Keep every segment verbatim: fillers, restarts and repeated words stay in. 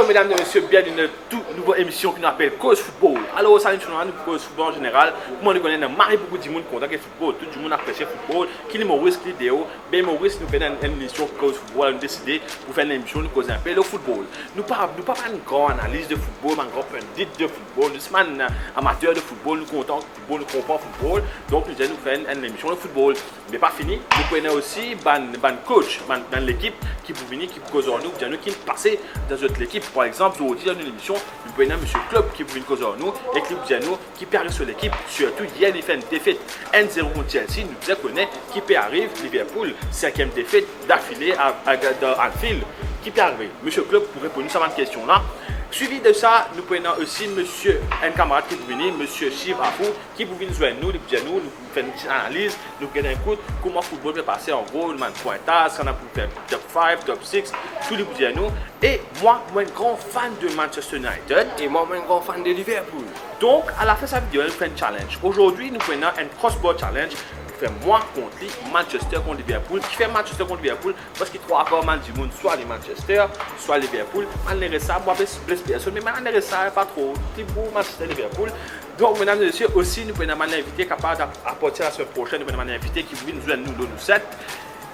Medam e mesie, bienvini dan tou nouvo emision ki nou apel Koz Foutbol. Alor, sa emision la, nou koz foutbol an zeneral. Kouma nou kone, ena mari boukou dimoun kontan ki foutbol, tou dimoun apresie foutbol, ki li Moris, ki li deor. Be Moris, nou fer enn, enn emision Koz Foutbol, nou deside pou fer enn emision, nou koz enpe lor foutbol. Nou pa, nou pa bann gran analiz de foutbol, bann gran pindit de foutbol, nou zis bann amater de foutbol, nou kontan foutbol, nou konpran foutbol, donk nou dir nou fer enn, enn emision lor foutbol. Me pa fini, nou pou ena osi bann, bann coach, bann, bann lekip ki pou vini, ki pou koz ar nou, pou dir nou ki pase dan zot lekip. Par exanp, zordi dan nou lemision, nou pou ena misie Klopp ki pou vinn koz ar nou, ek li pou dir nou ki pe ariv so lekip, sirtou yer li fer enn defet enn zero kont Chelsea, nou bizin kone ki pe ariv Liverpool, sinkiem defet dafile a, a, dan Anfield. Ki pe arive? Misie Klopp pou reponn nou sa bann kestion la. Swivi de sa, nou pou ena osi misie, enn kamarad ki pou vini, misie Shiv Apu, ki pou vinn zwenn nou, li pou dir nou, nou pou fer enn ti analiz, nou pou get enn kout kouma foutbol pe pase, an gro, bann pwintaz, kan pou fer top five, top six, tou li pou dir nou. E mwa, mo enn gran fan de Manchester United. E mwa, mo enn gran fan de Liverpool. Donk, alafin sa video, nou fer enn challenge. Zordi, nou pou ena enn crossbar challenge. Fer mwa kont li, Manchester kont Liverpool. Kifer Manchester kont Liverpool? Parski trwa kar bann dimoun, swa li Manchester, swa Liverpool. Mo pa enteres sa, mo pa bles, bles personn, me mo pa enteres sa, pa tro. Ti pou Manchester, Liverpool. Donk, medam e mesie, osi, nou pou ena bann invite, kapav a, apartir lasemenn prosenn, nou pou ena bann invite ki pou vinn zwenn nou lor nou set.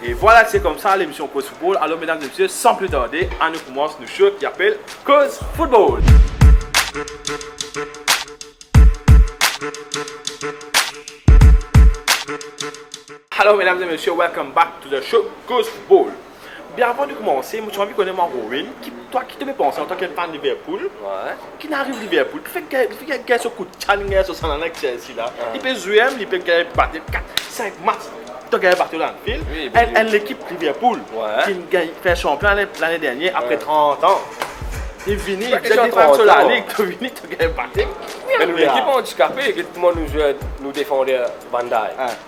E vwala, se koumsa, lemision Koz Foutbol. Alor, medam e mesie, san pli tarde, anou koumans nou show ki apel Koz Foutbol. Alor, medam e mesie, welcome back to the show, Koz Foutbol. Be avan de koumanse, mo ti anvi kone mwa, Rowen, ki, twa, ki to pe panse antan ki enn fan Liverpool? Wi. Ki inn ariv Liverpool? Li fek gagn, li fek gagn so kout kan, gagn so sanana ek Chelsea la. Li pe zwe, li pe gagn bate kat, sink match, to gagn bate lor Anfield. Wi, enn, enn lekip Liverpool ki inn gagn, fer sanpion lane, lane dernier, apre trant an. Li vini, li gagn so Laligue, to vini, to gagn bate. Me nou lekip andikape, get kouma nou zwer, nou defander Van Dijk.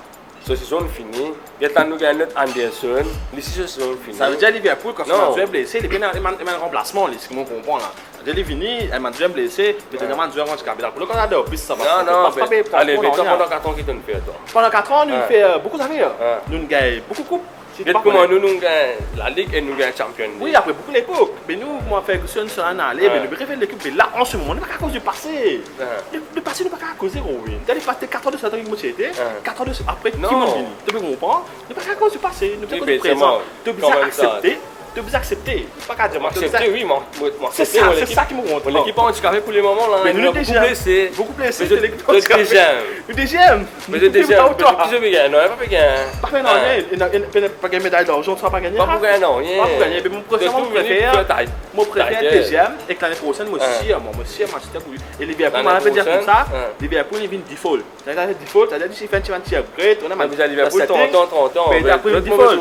So sezon fini, get la nou gagn lot Anderson, li si so sezon fini. Savedir Liverpool, kan so bann zwer blese, li pena, li bann, li bann ranplasman, li, seki mo konpran la. Savedir li vini, bann zwer blese, li donn bann zwer andikape. Pou le kan la, de plis sa va. Non, non, pa, be, pa, ale, be, twa, pandan kat an, ki to'nn fer, twa? Pandan kat an, nou fer, euh, boukou zafer. Nou gagn boukou koup. Get kouma nou, nou gagn Laligue e nou gagn Champions League. Wi, apre boukou lepok. Me nou, mwa, Ferguson, sa inn ale, me nou pe refer lekip, me la, an se moman, nou pa kapav koz de pase. Le, le pase, nou pa kapav koze, Rowen. Gade pase kat an de sa, tanki mo ti ete, kat an de sa, apre, ki bann vini? To pe konpran? Nou pa kapav koz de pase, nou bizin koz de prezan. To bizin aksepte, to bizin aksepte. Pa kapav dir mwa, to bizin aksepte, wi, mwa, mwa, mwa aksepte, se sa, mo lekip, se sa ki mo konpran. Mo lekip andikape pou le moman la, me nou, nou boukou blese. Boukou blese, to lekip andikape. Nou deziem. Nou deziem. Me deziem, pa otan. Ki zot pe gagn? Non, pa pe gagn. Pa pe gagn nanye, e, e, e, pa gagn meday larzan, sa pa gagn. Pa pou gagn nanye. Pa pou gagn, me mo prefer, mo prefer, mo prefer deziem, ek lane prosenn, mo sir, mwa, mo sir Manchester pou li. E Liverpool, mo pe dir koumsa, Liverpool, li vinn default. Savedir default, savedir si fer enn ti, enn ti upgrade, nou ena Liverpool trant an, trant an, me apre default.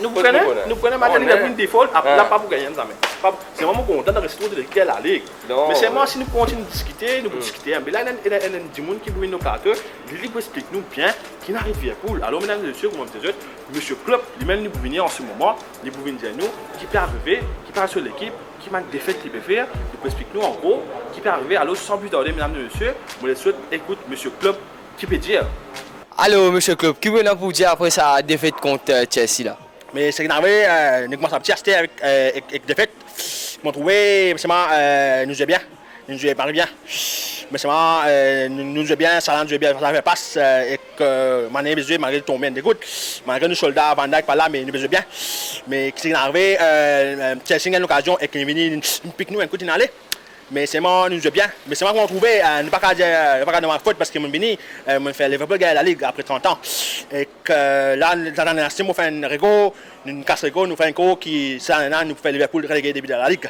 Nou pou kone, nou pou kone, me Liverpool default, la pa pou gagn zame. Pa pou, selman mo kontan de retrouv de lekip Laligue. Me selman si nou kontign diskite, nou pou diskite. Me la, ena, ena, ena dimoun ki pou vinn lor plato, li, li pou explik nou bien ki inn ariv Liverpool. Alor, medam e mesie, kouma mo dir zot, misie Klopp, limem, li pou vini an se moman, li pou vinn dir nou ki pe arive, ki pe ariv so lekip, ki bann defet li pe fer, li pou explik nou an gro ki pe arive. Alor, san pli tarde, medam e mesie, mo les zot ekout misie Klopp ki pe dir. Alor, misie Klopp, ki ou ena pou dir apre sa defet kont, euh, Chelsea la? Me seki inn arive, euh, nou koumans abiti aster avek, euh, ek, ek defet. Mo trouve, selman, euh, nou zwe bien. Nou zwe pa bien. Me selman, euh, nou, nou zwe bien, Salah zwe bien, Salah fer pas, euh, ek, euh, Mané pe zwe, malgre li tonbe enn de kout. Malgre nou solda Van Dijk pa la, me nou pe zwe bien. Me ki seki inn arive, euh, euh, Chelsea gagn lokazion ek li vini, li pik nou, enn kout inn ale. Me selman nou zwe bien. Me selman mo trouve, euh, nou pa kapav dir, euh, nou pa kapav dir mwa fot, parski mo vini, euh, mo fer Liverpool gagn Laligue apre trant an. Ek, euh, la, la, la, mo fer enn rekor, nou kas rekor, nou fer enn rekor ki, sa, la, nou fer Liverpool relege depi dan Laligue.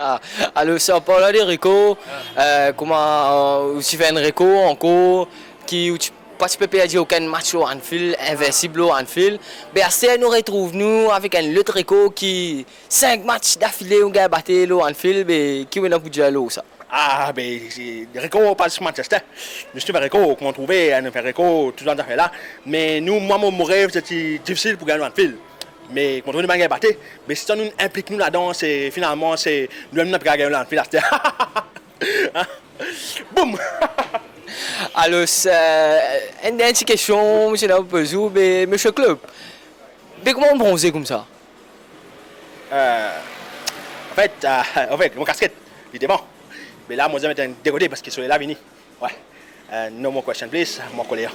Ah, alor, an parlan de rekor, euh, kouma, euh, ou ti fer enn rekor ankor, ki ou ti, pa ti pe perdi okenn match lor Anfield, invinsib lor Anfield. Be aster nou retrouv nou avek enn lot rekor ki sink match dafile ou gagn bate lor Anfield, be ki ou ena pou dir lor sa? Ah, be, se rekor pa zis Manchester. Nou ti fer rekor, kouma ou trouve, hein, nou fer rekor, tou sa zafer la. Me nou, mwa, mo, mo rev, se ti difisil pou gagn Anfield. Me kouma ou trouve, nou pa gagn bate. Me si nou inplik nou ladan, se, finalman, se, nou mem nou pe gagn Anfield aster. Hein? Boum! Alor, euh, enn dernie ti kestion, misie, la pou poz ou, be, misie Klopp, be kouma ou bronze koumsa? Euh, Anfet, euh, anfet, mo kasket, li devan. Me la, mo zame met enn de kote parski soley la vini. Wi. Euh, no more question, please. Mo koler.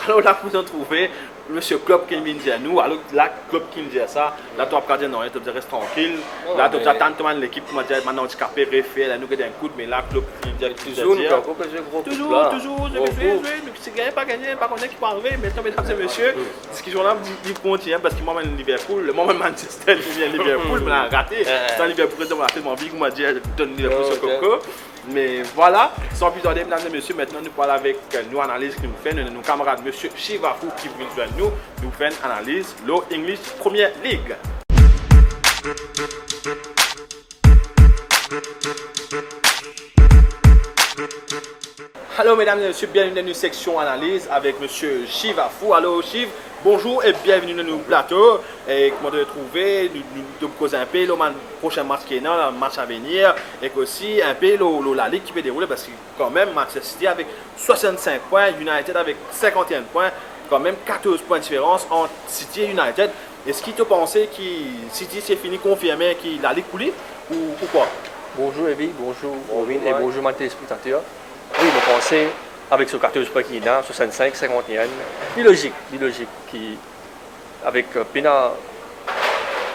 Alor, la pou nou trouve Misie Klopp ki vinn dir nou, alor la Klopp ki vinn dir sa, la to pa kapav dir nanye, to bizin res trankil. Non, la to bizin atann to bann lekip, koumadir bann andikape, refer, la nou get enn kout, me la Klopp ki vinn dir, ki vinn dir. Touzour, nou ankor pe zwe gro koup la. Touzour, touzour, zwe, zwe, zwe, nou ti gagne, pa gagne, pa kone ki pou arive, me, medam e mesie, diskision la, li, li kontign, parski mwa, mo Liverpool, mwa, mo Manchester, li vinn Liverpool, me la rate. Eh. Sa Liverpool, mo anvi, koumadir, donn Liverpool so koko. Me vwala, san pli tarde, medam e mesie, aster nou pou al avek, euh, nou analiz ki nou fer, nou, nou kamarad misie Shivafu ki vinn zwenn nou, nou fer enn analiz lor English Premier League. Alor, medam e mesie, bienvini dan nou seksion analiz avek misie Shivafu. Alor, Shiv, bonzour e bienvini dan nou plato. E kouma to trouve, nou, nou, nou koz enpe lor bann prosin match ki ena, match a venir, ek osi enpe lor, lor lalig ki pe deroule, parski kanmem Manchester City avek swasannsink pwin, United avek sinkant-e-enn pwin, kanmem katorz pwin diferans ant City e United. Eski to panse ki City ti fini konfirme ki lalig pou li, ou, ou kwa? Bonzour Evi, bonzour Robin e bonzour bann telespektater. Wi, mo panse avek so katorz pwin ki ena, swasannsink, sinkant-e-enn, li lozik, li lozik ki avek, euh, pena,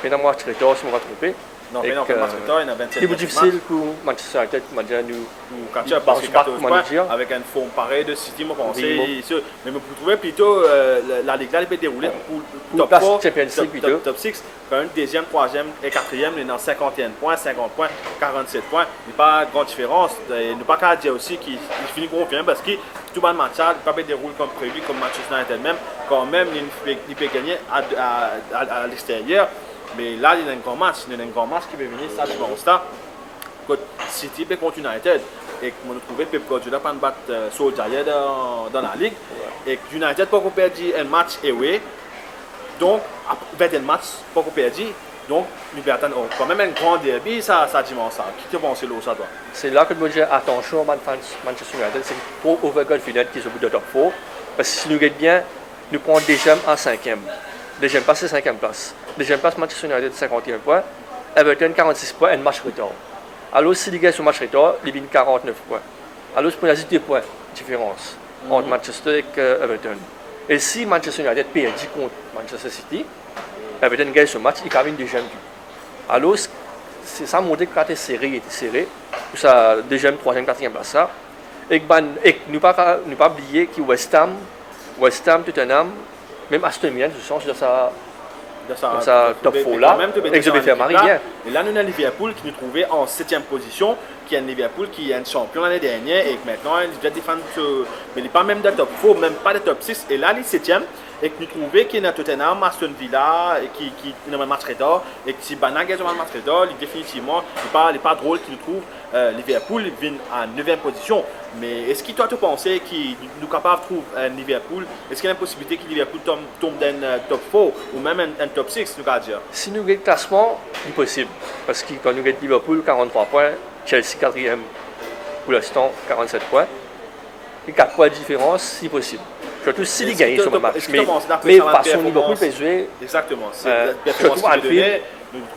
pena match retar, si mo pa tronpe. Non, pena match retar, ena vennset match. Li pli difisil pou Manchester United, koumadir, nou, nou catch up, parski katorz pwin, avek enn form parey de City, mo panse, wi, mo, se, me mo pou trouve plito, euh, la, lalig la, li pe deroule pou, pou top four, top, top six, kanmem deziem, trwaziem e katriem, li ena sinkant-e-enn pwin, sinkant pwin, karannset pwin, li pa gran diferans. E nou pa kapav dir osi ki li fini konfirme, parski tou bann match la, li pa pe deroul kom previ, kom Manchester United mem, kanmem, li pe, li pe gagne a, a, a, a lexteryer. Me la, li ena enn gran match, li ena enn gran match ki pe vini sa dimans la, kot City pe kont United. Ek mo trouve Pep Guardiola pa'nn bat, euh, Solskjaer dan, dan lalig. Wi. Ek United pa ankor perdi enn match away. Donk, ap-, vennenn match pa ankor perdi. Donk, nou pe atann, oh, kanmem enn gran derbi sa, sa dimans la. Ki to panse lor sa, twa? Se la kot mo dir atansion bann fan Manchester United, se tro overconfident ki zot pou dan top four. Parski si nou get bien, nou pran deziem a sinkiem. Deziem plas, se sinkiem plas. Deziem plas, Manchester United, sinkant-e-enn pwin. Everton, karannsis pwin, enn match retar. Alor, si li gagn so match retar, li vinn karantnef pwin. Alor, pou ena zis de pwin diferans ant Manchester ek, euh, Everton. E si Manchester United perdi kont Manchester City, Everton gagn so match, li kapav vinn deziem tou. Alor, se, sa montre ki sa ti sere, ti sere, pou sa deziem, trwaziem, katriem plas la. Ek bann, ek nou pa ka, nou pa bliye ki West Ham, West Ham, Tottenham, mem Aston Villa, zot dan sa, dan sa, dan sa top four la, kanmem, ek zot pe fer mari bien. E la, nou ena Liverpool ki nou trouve an setiem pozision, ki enn Liverpool ki enn sanpion lane dernie, e mintnan, li defann, euh, me li pa mem dan top four, mem pa dan top six, e la, li setiem, e nou trouve ki ena Tottenham, Aston Villa, e ki, ki ena bann match retar, e si bann la gagn zot bann match retar, li definitivman, li pa, li pa drol ki nou trouv, euh, Liverpool vinn a neviem pozision. Me eski twa, to panse ki nou kapav trouv, euh, Liverpool, eski ena posibilite ki Liverpool tom, tom dan enn, euh, top four ou mem enn, enn top six, nou kapav dir? Si nou get klasman, li posib. Parski kan nou get Liverpool, karanntrwa pwin, Chelsea katriem pou linstan, karannset pwin. E kat pwin diferans, si posib. Sirtou si li gagn so bann match. Me, me fason Liverpool pe zwe, euh, sirtou Anfield,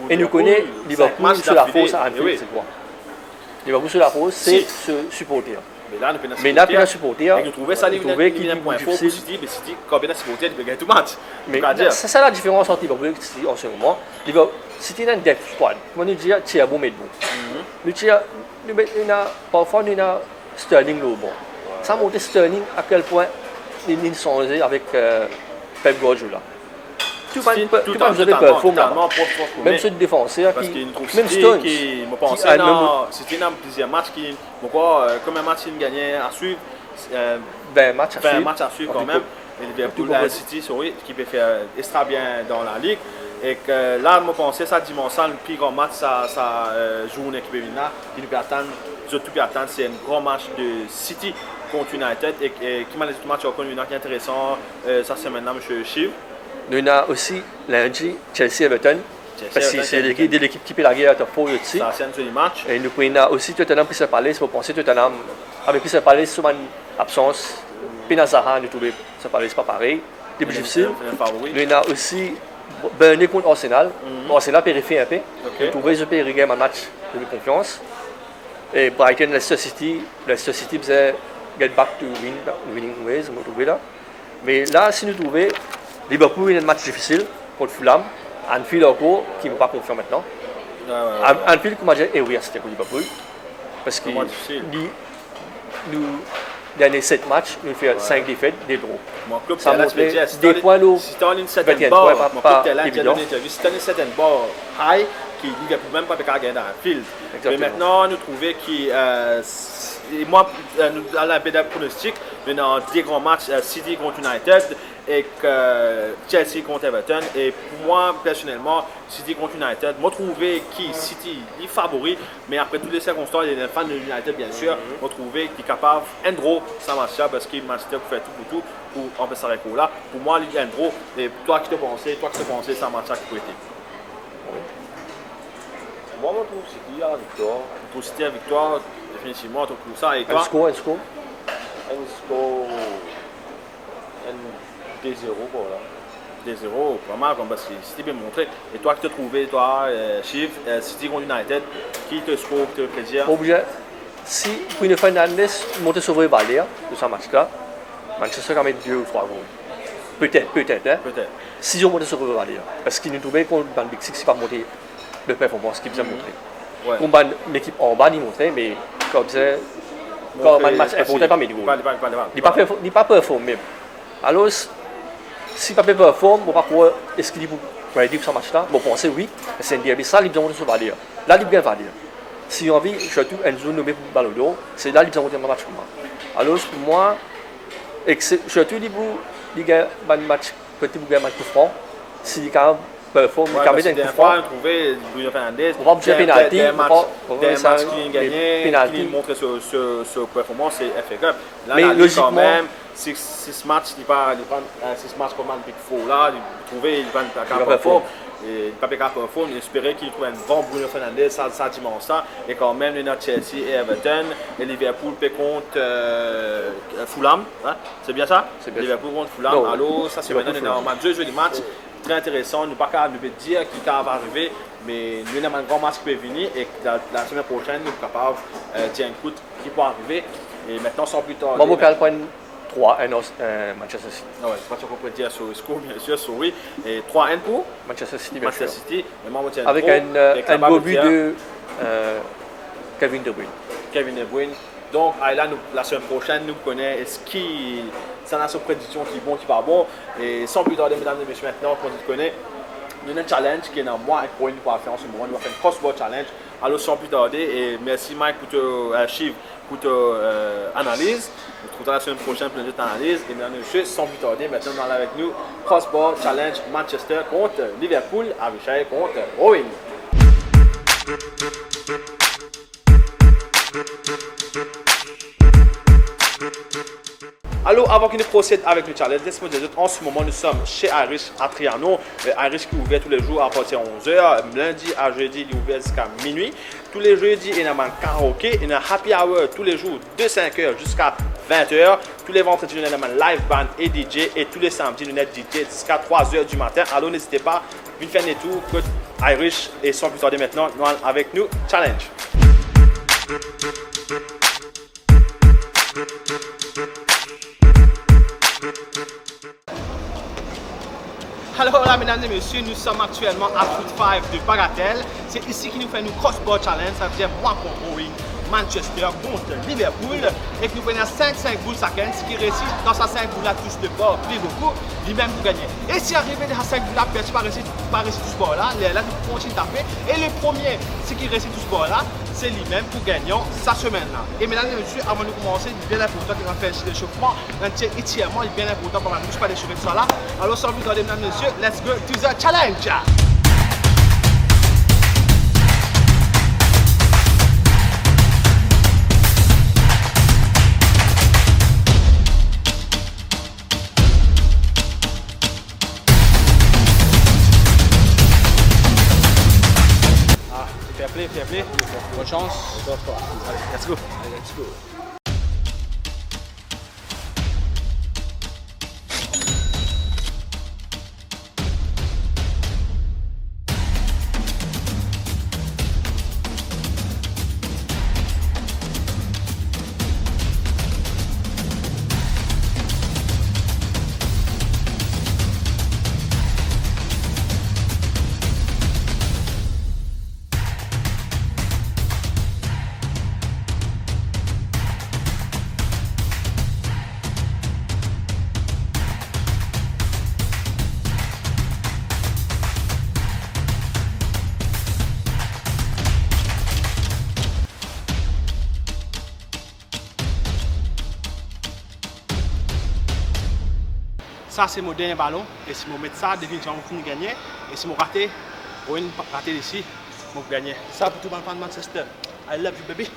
e nou kone Liverpool so lafors Anfield, se kwa? Liverpool so lafors, se so siporter. Me la, nou pena siporter. E nou trouve sa, li, li, li enn pwin for pou City, me City, kan pena siporter, li pe gagn tou match. Me sa, sa la diferans ant Liverpool ek City an se moman. Liverpool, City ena enn depth squad. Kouma nou dir, tir bon, met bon. Nou tir, nou met, nou ena, parfwa nou ena Sterling lor ban. Sa montre Sterling a kel pwin li, li sanze avek, euh, Pep Guardiola. Tou bann, tou bann zwer pe perform laba. Mem so defanser ki, mem Stones, ki, mo panse, ena, City ena plizier match ki, mo krwar, euh, konbien match li gagne a swiv, euh, vin match a swiv, vin match a swiv kanmem. E Liverpool, euh, City, sorry, ki pe fer extra bien dan lalig. Ek la, mo panse sa dimans la, pli gran match sa, sa, euh, zourne ki pe vinn la, ki nou pe atann, zot tou pe atann, se enn gran match de City kont United. E, e ki bann lezot match ankor nou ena ki interesan, euh, sa semenn la, misie Shiv? Nou ena osi lindi Chelsea Everton. Parski se de lekip ki pe lager top four osi. Sa se enn zoli match. E nou pou ena osi Tottenham Crystal Palace, mo panse Tottenham, avek Crystal Palace so bann absans, Pena Zaha, nou trouve sa pa, pa parey. Li pli difisil. Enn, enn favori. Nou ena osi Burnley kont Arsenal. Mhm. Arsenal pe refer inpe. Ok. Nou trouve zot pe regagn bann match de konfians. E Brighton, Leicester City, Leicester City bizin get back to win, winning ways, mo trouve la. Me la, si nou trouve Liverpool ena enn match difisil kont Fulham, Anfield ankor, ki mo pa konfian aster. Wi, wi, wi. An-, Anfield, kouma dir, e wi, aster kont Liverpool. Parski Kouma difisil. Li, nou, dernie set match, nou fer Wi. Sink defet, de draw. Mo klub Sa Tela montre ti pe dir, si de t'as pwin lor si t'as une certaine vingt et un barre, pwin, pa, mo klub pa Tela ti evidan. Donn interview, si t'as une certaine barre high, ki Liverpool mem pa pe kapav gagn Anfield. Exactement. Me aster, nou trouve ki, euh, s-, e mwa, euh, nou al inpe dan pronostik, nou ena de gran match, euh, City kont United ek, euh, Chelsea kont Everton. E pou mwa, personelman, City kont United, mo trouve ki City li favori, me apre tou le sirkonstans, e fan de United, bien sûr, Mhm. mo trouve ki kapav enn draw sa match la, parski Manchester pou fer tou pou tou pou anpes sa rekor la. Pou mwa, li enn draw. E twa, ki to panse? Twa, ki to panse sa match la ki pou ete? Mwa, mo trouv City a laviktwar. Ou trouv City a laviktwar, definitivman, to trouv sa. E Enn twa? Skor, enn skor? Enn skor, enn de zero, kwa, la. De zero, pa mal, kan, parski City bien montre. E twa, ki to trouve, twa, euh, Chiv, euh, City kont United, ki to skor, ki to plaisir? Obli-, si Bruno Fernandes montre so vre valer dan sa match la, Manchester kapav met de ou trwa gol. Petet, petet, hein. Petet. Si zot montre so vre valer. Parski nou trouve kont bann Big Six, li pa montre le performans ki bizin Mhm. montre. Wi. Kouma bann lekip anba, li montre, me kan bizin, Montre kan bann match inportan, li pa met gol. Li pa, li pa, li pa, li pa. Li pa perfor-, li pa perform mem. Alor, si li pa pe perform, mo pa krwar eski li pou ready pou sa match la. Mo panse wi, se enn derby sa, li bizin montre so valer. La, li gagn valer. Si li anvi, sirtou enn zour nome pou Ballon d'Or, se la li bizin montre match kouma. Alor, pou mwa, ek se, sirtou li pou, li gagn bann match, petet pou gagn bann koufran, si li kapav perform, li Wi, kapav met parski enn dernie fwa, koufran. Nou trouve Bruno Fernandes, Ou pa oblize dan, penalti, dan ou match, pa, ou pa dan sa, match ki li gagn, penalti. Ki li montre so, so, so performans, se F A Cup. La, Me la, li lozikman, kanmem, sis, sis match, li pa, li pa, euh, sis match kouma bann Big Four la, li trouve li pa, pa Li pa kapav perform. perform. E li pa pe kapav perform, espere ki li trouv enn bon Bruno Fernandes sa, sa dimans la. E kanmem, li ena Chelsea e Everton, e Liverpool pe kont, euh, Fulham, hein? Se bien sa? Se bien sa. Liverpool kont Fulham. Non. Alor, sa, se Liverpool, Fulham. Ena bann de zoli match. Tre interesan, nou pa kapav, nou pe dir ki kapav arive, me nou ena bann gran match ki pe vini, e la, la semenn prosenn, nou kapav, euh, dir enn kout ki pou arive. E aster, san pli tarde, Mwa, mo pe al pran trwa enn, euh, Manchester City. Ah wi, pa ti konpran dir so skor, bien sûr, so wi. E trwa enn pou Manchester City, bien sûr. Manchester City. E mwa, mo ti enn Avek draw, enn, euh, enn bo bi de, euh, Kevin De Bruyne. Kevin De Bruyne. Donk, ala, nou, la semenn prosenn, nou kone eski sa ena so prediksion ki bon, ki pa bon. E san pli tarde, medam e mesie, aster, kouma zot kone, nou ena enn challenge ki ena mwa ek Roy nou pou al fer an se moman, nou pou al fer enn crossbar challenge. Alor, san pli tarde, e mersi Mike pou to, euh, Chiv, pou to, euh, analiz. Nou retrouv la semenn prosenn pou enn lot analiz. E medam e mesie, san pli tarde, aster nou al avek nou crossbar challenge Manchester kont Liverpool, Avishai kont Roy. Alor, avan ki nou prosed avek nou challenge, les mo dir zot, an se moman, nou som chez Irish a Trianon. Euh, Irish ki ouver tou le zour a partir onz er, lindi a zedi, li ouver ziska minwi. Tou le zedi, ena bann karaoke, ena happy hour tou le zour de sink er ziska vent er. Tou le vandredi, nou ena bann live band e D J, e tou le samdi, nou ena D J ziska trwa er dimatin. Alor, nezit pa, vinn fer enn letour kot Irish, e san pli tarde aster, nou al avek nou challenge. Alor la, medam e mesie, nou som aktielman a Foot Five de Bagatelle. Se isi ki nou fer nou crossbar challenge, savedir mwa kont Roy, Manchester kont Liverpool, e ki nou pou ena sink, sink boul sakenn. Seki resi dan sa sink boul la tous le bar pli boukou, limem pou gagne. E si arive dan sa sink boul la, personn pa resi, pa resi tous bar la, lerla nou kontign tape. E le premie, seki resi tous bar la, se limem pou gagnan sa semenn la. E medam e mesie, avan nou koumanse, li bien inportan ki nou al fer enn ti lesofman, enn ti etirman, li bien inportan pou nou pa lesofe tousala. Alor, san pli tarde, medam e mesie, let's go to the challenge! Ah, fair play, fair play. Bonne chance. Allez, let's go. Allez, let's go. Sa se mo dernie balon, e si mo met sa, definitivman mo finn gagne, e si mo rate, ou inn rate li isi, mo pou gagne. Sa pou tou bann fan Manchester. I love you, baby.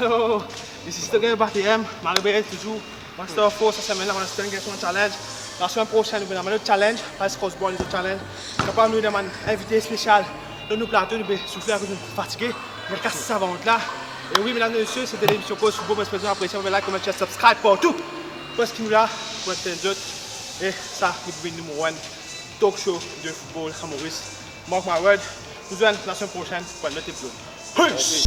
Alo, isi Stogan P T M, Marie-Belle touzour. Master of Force, sa semenn la, mo ena enn challenge. Lasemenn prosenn, nou ena enn lot challenge, pa Crossbow, enn lot challenge. Kapav nou ena bann invite spesial dan nou plato, nou pe soufle akoz nou fatige. Me kas sa vant la. E wi, medam e mesie, se te lemision Koz Football, mo espere zot apresie, like, comment, share, subscribe partou. Parski nou la pou antann zot. E sa, li pou vinn number one talk show de football a Moris. Mark my word, nou zwenn lasemenn prosenn pou enn lot epizod. Peace!